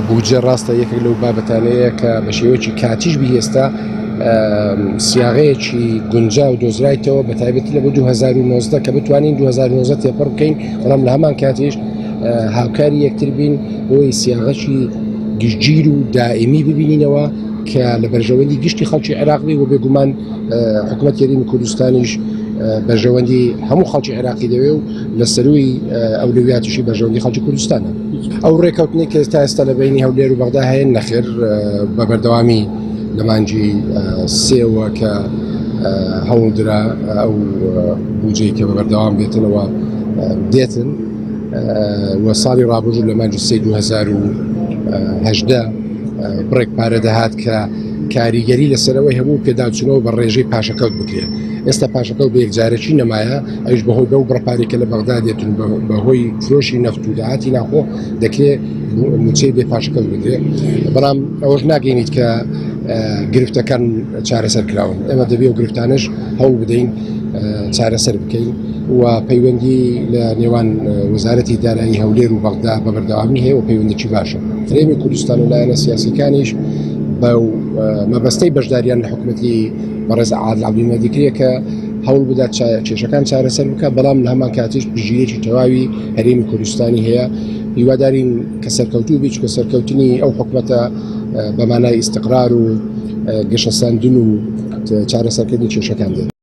بودجە ڕاستە یەکێک لەو بابەتانەیە کە بە شێوەیەکی کاتیش بی ئێستا سیاغەیەکی گونجاو دۆزرایتەوە بە تایبەتی لە بۆ 2019 کە بتوانین 2019 تێپەڕ بکەین بەڵام لە هەمان کاتیش هاوکاری یەکتر بین بۆی سیاغەکی گشتگیر و دائمی ببینینەوە کە لە بەرژەوەندی گشتی خەڵکی عێراق بێ و بێگومان حکوومەت هەرێمی کوردستانیش بەرژەوەندی هەموو خەڵکی عێراقی دەوێ و لە سەرووی ئەولەویاتیشی بەرژەوەندی خەڵکی کوردستانە. ئەو ڕێکەوتنەی کە تا ئێستا لە بەینی هەولێر و بەغدا هەیە نەخێر بە بەردەوامی لە مانگی سێوە کە هەوڵدرا ئەو بودجەی کە بە بەردەوام بێتنەوە دێتن و ساڵی ڕابردوو لە مانگی سێ 2018 بڕێک پارە دەهات کە کاریگەری لەسەرەوەی هەبوو پێداچوونەوە بە ڕێژەی پاشەکەوت بکرێت ئێستا پاشەکەوت بە یەکجارەکی نەمایە ئەویش بەهۆی بەو بڕە پارەی کە لە بەغدا دێتن بەهۆی فرۆشی نەفت و داهاتی ناخۆ دەکرێت موچەی بێ پاشەکەوت بدرێت بەڵام ئەوەش ناگەینیت کە گرفتەکان چارەسەر کراون ئێمە دەبێ و گرفتانش هەوڵ بدەین چارەسەر بکەین و پەیوەندی لە نێوان وەزارەتی دارایی هەولێر و بەغدا بە بەردەوامی هەیە و پەیوەندێکی باشە هەرێمی کوردستان و لایەنە سیاسەکانیش بە مەبەستەی بەشداریان لە حکوومەتی بەڕێز عادل عەبدولمەهدی کرێ کە هەوڵ بدات کێشەکان چارەسەر بکات بەڵام لە هەمان کاتیش پشتگیریی تەواوی هەرێمی کوردستانی هەیە هیوادارین کە سەرکەوتوو بی چونکە سەرکەوتنی ئەو حکومەتە بە مانای ئیستقرار و گەشەسەندن و چارەسەرکردنی کێشەکان دێت.